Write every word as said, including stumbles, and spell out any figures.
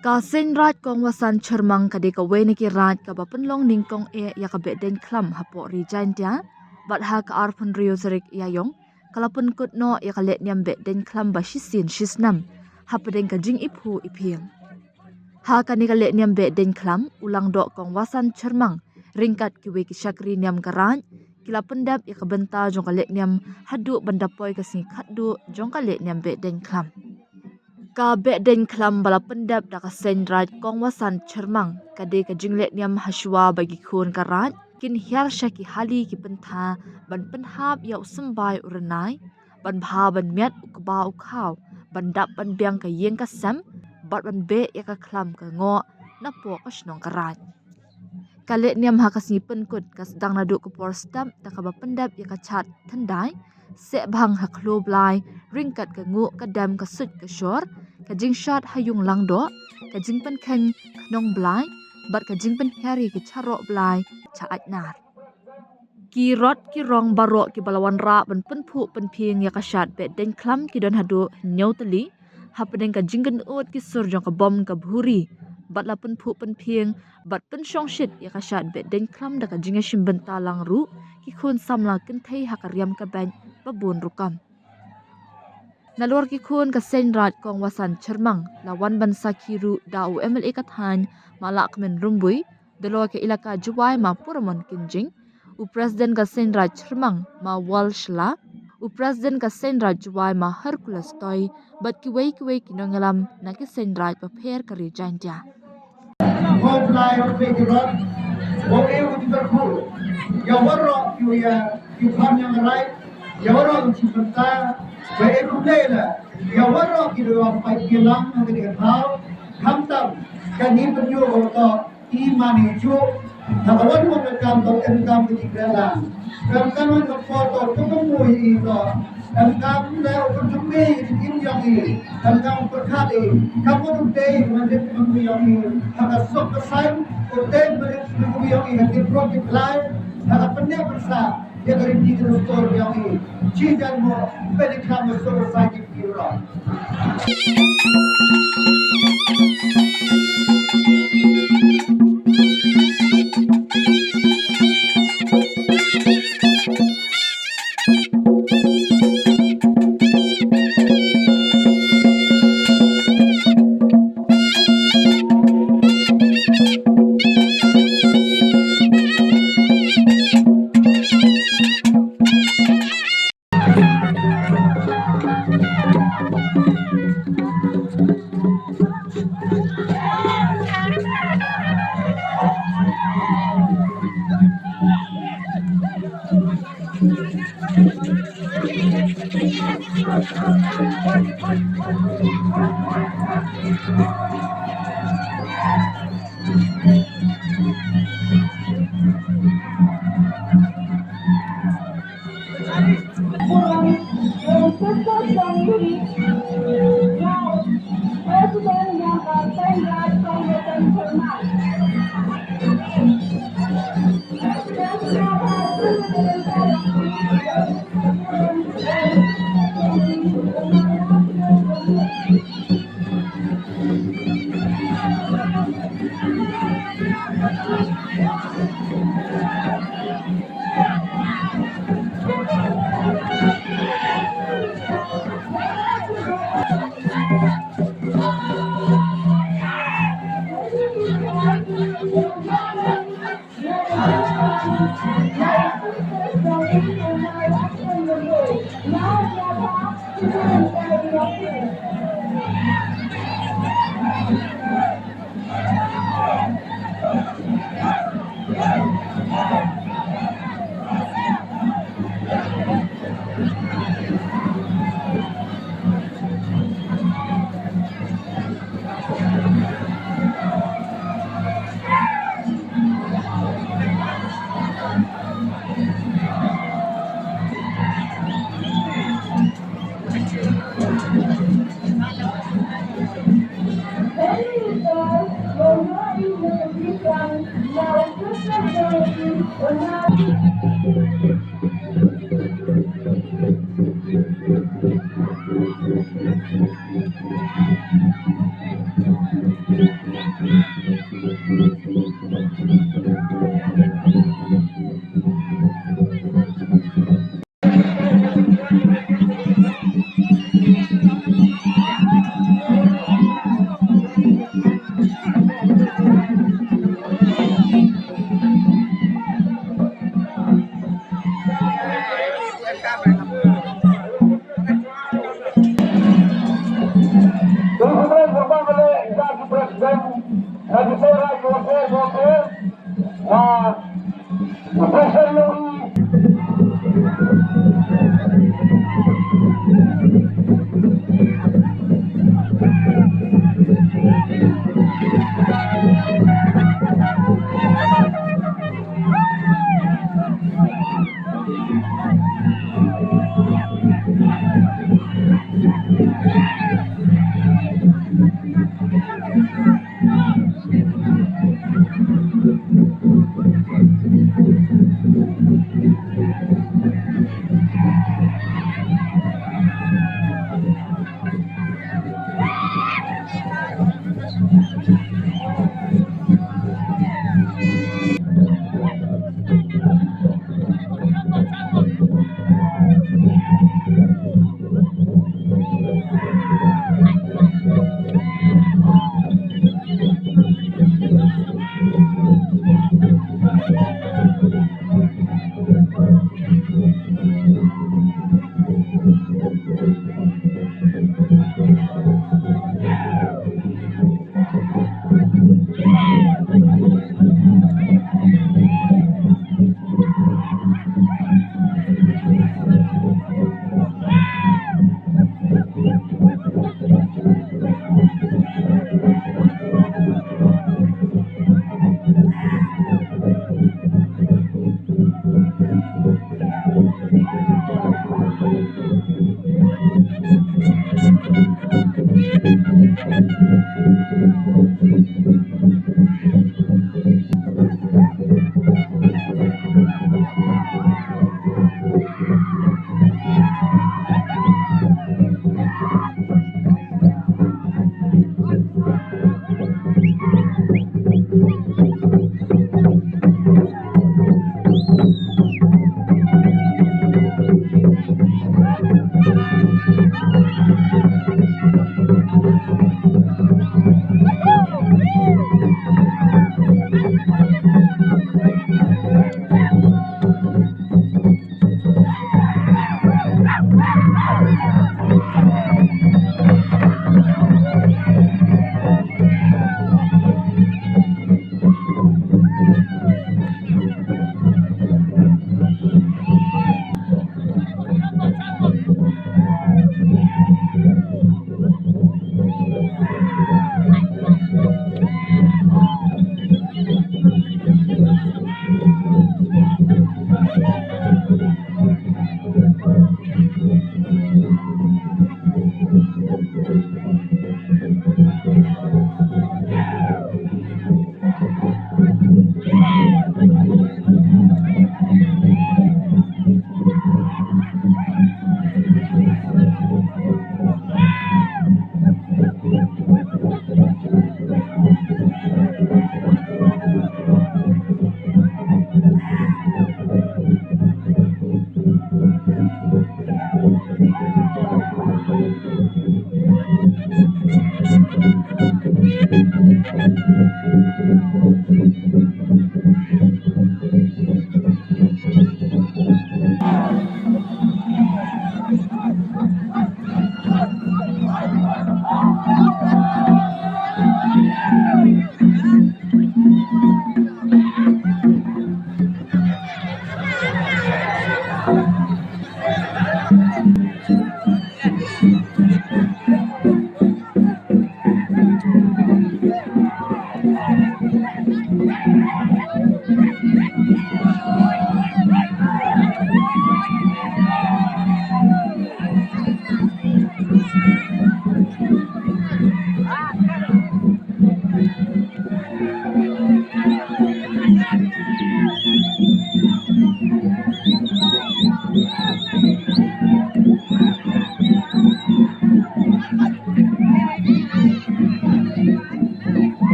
Ka Seiñ Raij Kong Wasan Chyrmang ka dei kawei na ki raij kaba pynlong nyngkong eh ïa ka Behdeiñkhlam hapoh Ri Jaintia, bad ha ka arphew hynriew tarik Ïaiong ka la pynkut noh ïa ka lehniam Behdeiñkhlam ba shisien shisnem hapdeng ka jingiphuh iphieng. Ha kane ka lehniam Behdeiñkhlam, u Langdoh Kong Wasan Chyrmang ryngkat kiwei ki shakri niam ka raij ki la pyndep ïa ka bynta jong ka lehniam haduh ban da poi ka sngi khatduh jong ka lehniam Behdeiñkhlam. Ka Behdeiñkhlam ba la pyndep da ka Seiñ Raij Kong Wasan Chyrmang ka dei ka jinglehniam hashwa ba ki khun ka raij kin hiar sha ki hali ki pyntha ban pynhap ïa u symbai u rynai, ban bha ban miat u kba u khaw, ban dap ban biang ka ïing ka sem, bad ban beh ïa ka khlam ka ngoh napoh ka shnong ka raij. Ka lehniam ha ka sngi pynkut ka sdang naduh ka por step da kaba pyndep ïa ka shad thyndai, seh bhang ha khloo blai, ryngkat ka nguh ka dem ka suit ka shor, ka jingshad ha yung langdoh, ka jingpynkheiñ khnong blai, bad ka jingpynhiar ïa ki charoh blai cha Aitnar. Ki rot ki rong baroh kiba la wanrah ban pynphuh pynphieng ïa ka shad Behdeiñkhlam ki don haduh hynñiew tylli, hapdeng ka jingkynnoh ki sur jong ka bom ka bhuri, bad la pynphuh pynphieng bad pynshongshit ïa ka shad Behdeiñkhlam da ka jingïashim bynta lang ruh ki khun samla kynthei ha ka riam ka beit ba bun rukom. Nalor ki khun ka Seiñ Raij Kong Wasan Chyrmang la wan ban sakhi ruh da u M L A ka thaiñ Ma Lahkmen Rymbui, Doloi ka Elaka Jowai Ma Puramon Kynjing, u President ka Seiñ Raij Chyrmang Ma Wal Shylla, u President ka Seiñ Raij Jowai Ma Hercules Toi, bad kiwei kiwei ki nongïalam na ki Seiñ Raij bapher ka Ri Jaintia. Ko Blai, ko Blai ki rot, ko e u jingkyrkhu ïa waroh ki, ïa ki khun ïa ka raij, ïa waroh ki jingpynta, ba e kumne la ïa waroh ki dei ban pait ki lang ha kane ka thaw. Khamtam kane pynïoh ko to i mane ju ha ka wan wan ka kam to em kam ki kren lang. Kam kam ka por to to ko mo i to em kam le o ko to me i in yong i. Kam kam pyrkhat i kam ko to te man de ko mo yong i ha ka sok ka sai ko te man de ko mo yong i ha ki prot ki blai ha ka pynïap pynsa ïa ka riti ka dustur yong i. Chi jan mo pynïap ka dustur sa ki ki ro.